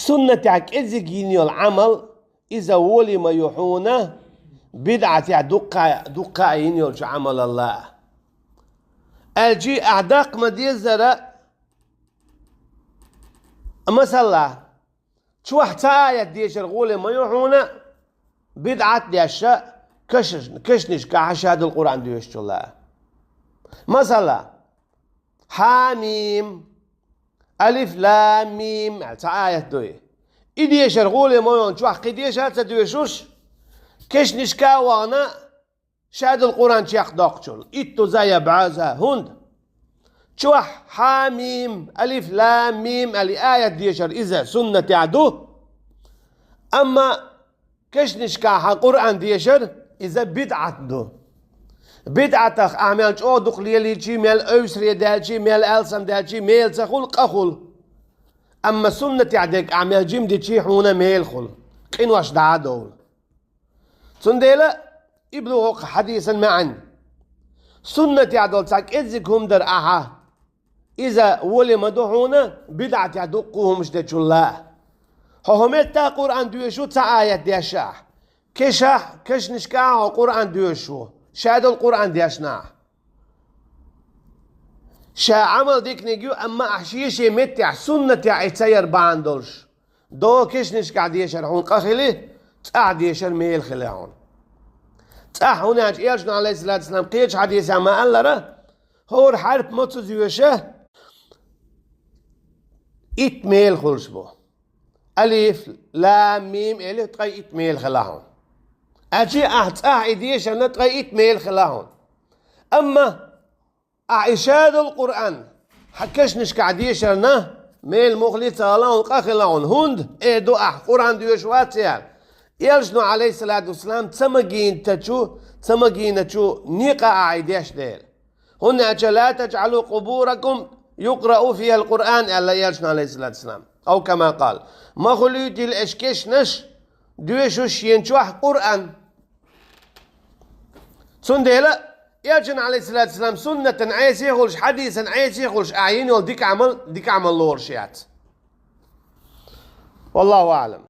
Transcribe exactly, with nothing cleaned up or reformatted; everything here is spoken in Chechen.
Суннатехь кӀеззиг йина йолу Ӏамал, иза волий ма ю хьуна, бидӀатехь дуккха, дуккха а йина йолчу Ӏамалалла. Аьлчи ахь даккха ма дезара, масала, чохь цхьа аят дешар гӀоле ма ю хьуна, бидӀат а деш, каш-, кашнашкахь шадолу Къуръан доьшучул а. Масала, Хьа-мим, Алиф-Лам-Мим аьлла цхьа аят дуй. И дешар гӀоле ма ю хьуна, чохь кхин дешар а ца доьшуш, кашнашка а вахана, шадолу Къуръан чекхдоккхучул, итт зай я бӀе зай, хӀунда? Чохь Хьа-Мим, Алиф-Лам-Мим аьлла и аят дешар иза суннатехь ду. Амма кашнашкахь Къуръан дешар, иза бидӀат ду. БидӀатах ахь мел чӀогӀа дукха лелийчи, мел ойсаре даьлчи, мел алсам даьлчи, мела ца хуьлу, къа хуьлу. Амма суннатехь дерг ахь мел жима дичи, хьуна мела хуьлу, къинош дӀа а довла. Цундела и бу хӀокху хьадисан маьӀна. Суннатехь долу цхьа кӀеззиг хӀума дар ахьа, иза волий ма ду хьуна, бидӀатехь дуккха а хӀумаш дечул а. Хьо хӀун метта Къуръан доьшу цхьа аят деш ахь? Кешахь, кашнашкахь хьо Къуръан доьшуш ву, шадолу Къуръан дешна ахь. Ша Ӏамал диканиг ю, амма ахь шен-шен меттехь, суннатехь и ца яр бахьана долуш. ДогӀу кешнашкахь дешар хьуна къа хили, цӀахь дешар мела хила хьуна. ЦӀахь хӀунда аьлча Элчано, Ӏалайхиссалату вассалам, кхечу хьадисехь ма-аллара, хӀора хьарп моцаза йоьша, итт мела хуьлуш бу. Алиф, лам, мим, элиф, ткъе итт мела хила хьуна. Аьлчи ахь цӀахь и дешарна ткъе итт мела хила хьуна. Амма ахь и шадолу Къуръан хьан кашнашкахь дешарна, мела муххале ца хила хьуна, къа хила хьуна. ХӀунда эр ду ахь Къуръан доьшуш вац аьлла? Элчано, Ӏалайхиссалату вассалам, ца магийначу, ца магийначу некъа ахь и деш дела. ХӀунда аьлча: «Ла таджӀалу къубуракум юкърау фихал Къуръан», аьлла Элчано, Ӏалайхиссалату вассалам. Ау кама къал. Ма хуьлуьйтийла аша кешнаш, доьшуш шена чохь Къуръан. Цундела Элчан, Ӏалайхиссалату вассалам, суннатан Ӏеса а хуьлуш, хьадисан Ӏеса а хуьлуш, ахь йина йолу дика Ӏамал, дика Ӏамал лоруш яц. Валлаху аӀлам.